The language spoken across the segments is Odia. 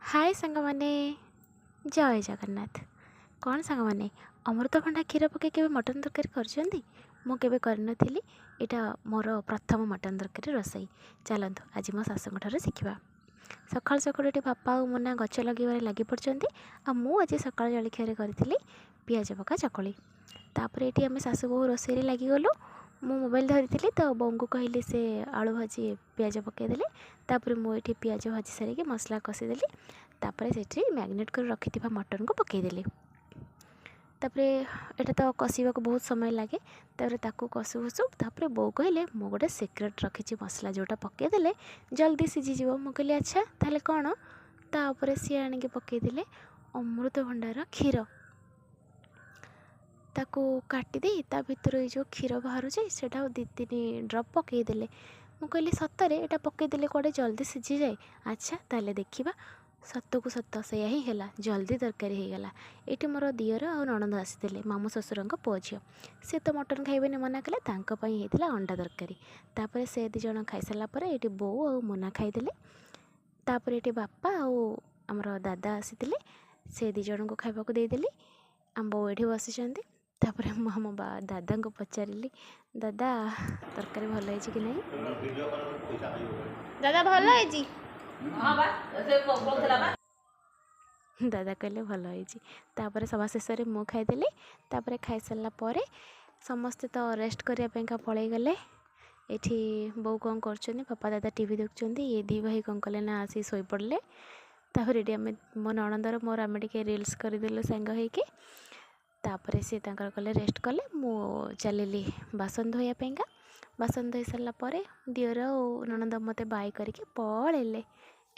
ହାଏ ସାଙ୍ଗମାନେ, ଜୟ ଜଗନ୍ନାଥ। କ'ଣ ସାଙ୍ଗମାନେ, ଅମୃତଭଣ୍ଡା କ୍ଷୀର ପକାଇ କେବେ ମଟନ୍ ତରକାରୀ କରିଛନ୍ତି? ମୁଁ କେବେ କରିନଥିଲି। ଏଇଟା ମୋର ପ୍ରଥମ ମଟନ୍ ତରକାରୀ ରୋଷେଇ। ଚାଲନ୍ତୁ, ଆଜି ମୋ ଶାଶୁଙ୍କ ଠାରୁ ଶିଖିବା। ସକାଳୁ ସକାଳୁ ଏଠି ବାପା ଆଉ ମୁନା ଗଛ ଲଗାଇବାରେ ଲାଗି ପଡ଼ିଛନ୍ତି। ଆଉ ମୁଁ ଆଜି ସକାଳ ଜଳଖିଆରେ କରିଥିଲି ପିଆଜ ପକା ଚକୁଳି। ତାପରେ ଏଠି ଆମେ ଶାଶୁ ବୋହୂ ରୋଷେଇରେ ଲାଗିଗଲୁ। ମୁଁ ମୋବାଇଲ୍ ଧରିଥିଲି ତ ବୋଉଙ୍କୁ କହିଲି, ସେ ଆଳୁ ଭାଜି ପିଆଜ ପକାଇଦେଲେ। ତାପରେ ମୁଁ ଏଠି ପିଆଜ ଭାଜି ସାରିକି ମସଲା କଷିଦେଲି। ତାପରେ ସେଠି ମ୍ୟାରିନେଟ୍ କରି ରଖିଥିବା ମଟନ୍କୁ ପକାଇଦେଲି। ତାପରେ ଏଇଟା ତ କଷିବାକୁ ବହୁତ ସମୟ ଲାଗେ। ତାପରେ ତାକୁ କଷୁ କଷୁ ତାପରେ ବୋଉ କହିଲେ, ମୁଁ ଗୋଟେ ସିକ୍ରେଟ୍ ରଖିଛି ମସଲା, ଯେଉଁଟା ପକାଇଦେଲେ ଜଲ୍ଦି ସିଝିଯିବ। ମୁଁ କହିଲି, ଆଚ୍ଛା, ତାହେଲେ କ'ଣ? ତାପରେ ସିଏ ଆଣିକି ପକାଇଦେଲେ ଅମୃତଭଣ୍ଡାର କ୍ଷୀର। ତାକୁ କାଟିଦେଇ ତା ଭିତରୁ ଏଇ ଯେଉଁ କ୍ଷୀର ବାହାରୁଛି, ସେଇଟା ଆଉ 2-3 ଡ୍ରପ୍ ପକାଇଦେଲେ। ମୁଁ କହିଲି, ସତରେ ଏଇଟା ପକାଇଦେଲେ କୁଆଡ଼େ ଜଲ୍ଦି ସିଝିଯାଏ? ଆଚ୍ଛା, ତାହେଲେ ଦେଖିବା। ସତକୁ ସତ ସେଇଆ ହିଁ ହେଲା, ଜଲ୍ଦି ତରକାରୀ ହେଇଗଲା। ଏଇଠି ମୋର ଦିଅର ଆଉ ନଣନ୍ଦ ଆସିଥିଲେ, ମାମୁଁ ଶ୍ୱଶୁରଙ୍କ ପୁଅ ଝିଅ। ସେ ତ ମଟନ୍ ଖାଇବେନି ମନା କଲେ। ତାଙ୍କ ପାଇଁ ହେଇଥିଲା ଅଣ୍ଡା ତରକାରୀ। ତାପରେ ସେ 2 ଜଣ ଖାଇସାରିଲା ପରେ ଏଇଠି ବୋଉ ଆଉ ମୁନା ଖାଇଦେଲେ। ତାପରେ ଏଇଠି ବାପା ଆଉ ଆମର ଦାଦା ଆସିଥିଲେ, ସେ 2 ଜଣଙ୍କୁ ଖାଇବାକୁ ଦେଇଦେଲି। ଆମ ବୋଉ ଏଇଠି ବସିଛନ୍ତି। ତାପରେ ମୁଁ ଆମ ଦାଦାଙ୍କୁ ପଚାରିଲି, ଦାଦା, ତରକାରୀ ଭଲ ହେଇଛି କି ନାହିଁ? ଦାଦା, ଭଲ ହେଇଛି? ଦାଦା କହିଲେ ଭଲ ହେଇଛି। ତାପରେ ସଭା ଶେଷରେ ମୁଁ ଖାଇଦେଲି। ତାପରେ ଖାଇସାରିଲା ପରେ ସମସ୍ତେ ତ ରେଷ୍ଟ କରିବା ପାଇଁକା ପଳେଇଗଲେ। ଏଠି ବୋଉ କ'ଣ କରୁଛନ୍ତି, ବାପା ଦାଦା ଟିଭି ଦେଖୁଛନ୍ତି। ଇଏ 2 ଭାଇ କ'ଣ କଲେ ନା ଆସି ଶୋଇପଡ଼ିଲେ। ତାପରେ ଏଠି ଆମେ ମୋ ନଣନ୍ଦର ମୋର ଆମେ ଟିକେ ରିଲ୍ସ କରିଦେଲୁ ସାଙ୍ଗ ହେଇକି। ତାପରେ ସେ ତାଙ୍କର କଲେ ରେଷ୍ଟ କଲେ, ମୁଁ ଚାଲିଲି ବାସନ ଧୋଇବା ପାଇଁକା। ବାସନ ଧୋଇ ସାରିଲା ପରେ ଦିଅର ଆଉ ନଣନ୍ଦ ମୋତେ ବାଏ କରିକି ପଳେଇଲେ।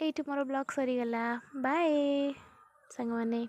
ଏଇଠି ମୋର ବ୍ଲଗ୍ ସରିଗଲା। ବାଏ ସାଙ୍ଗମାନେ।